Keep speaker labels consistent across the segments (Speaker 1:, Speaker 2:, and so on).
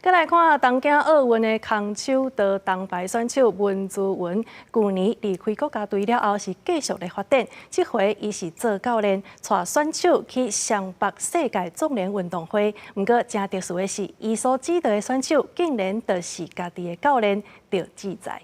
Speaker 1: 閣來看東京奧運的空手道銅牌選手文姿雲，舊年離開國家隊了後是繼續咧發展，這回伊是做教練，帶選手去雙北世界總聯運動會。毋過誠特殊的是，伊所指導的選手竟然就是家己的教練趙志在。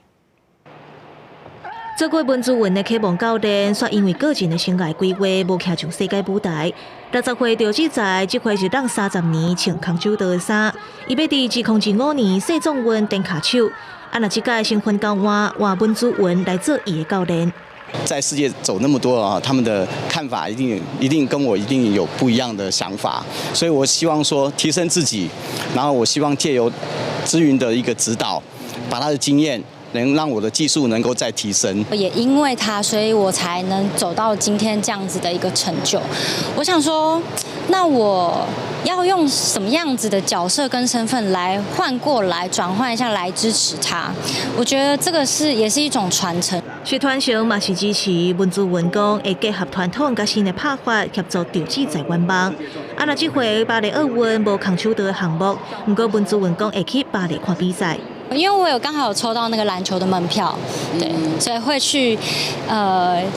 Speaker 2: 做過文姿雲的啟蒙教練，卻因為個人的生涯規劃無徛上世界舞台。60歲趙志在，這回是當30年穿空手道的衫，伊欲佇2025年世總運踮跤手。啊，若這屆身份交換，換文姿雲來做伊的教練。
Speaker 3: 在世界走那麼多啊，他們的看法一定一定跟我一定有不一樣的想法，所以我希望說提升自己，然後我希望借由姿雲的一個指導，把他的經驗能讓我的技術能夠再提升。
Speaker 4: 也因為他，所以我才能走到今天這樣子的一個成就。我想說，那我要用什麼樣子的角色跟身份來換過來，轉換一下來支持他？我覺得這個是也是一種傳承。
Speaker 2: 是傳承嘛是支持，文姿雲講會結合傳統佮新的拍法，協助趙志在圓夢。啊，若這回巴黎奧運無空手道的項目，毋過文姿雲講會去巴黎看比賽。
Speaker 4: 因為我有剛好有抽到那個籃球的門票，對，所以會去，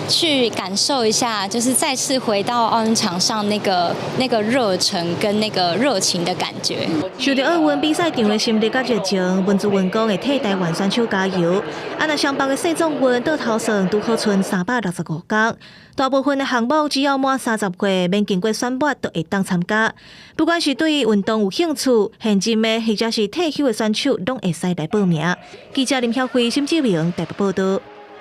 Speaker 4: 去感受一下，就是再次回到奧運場上那個熱忱跟那個熱情的感覺。
Speaker 2: 受著奧運比賽場的心力佮熱情，文姿雲講會替台灣選手加油。啊，若雙北的世總運倒頭算拄好賰365工，大部分的項目只要滿30歲，免經過選拔就會當參加。不管是對運動有興趣、現任的或者是退休的選手，攏會使來報名。記者林曉慧、沈志明台北報道。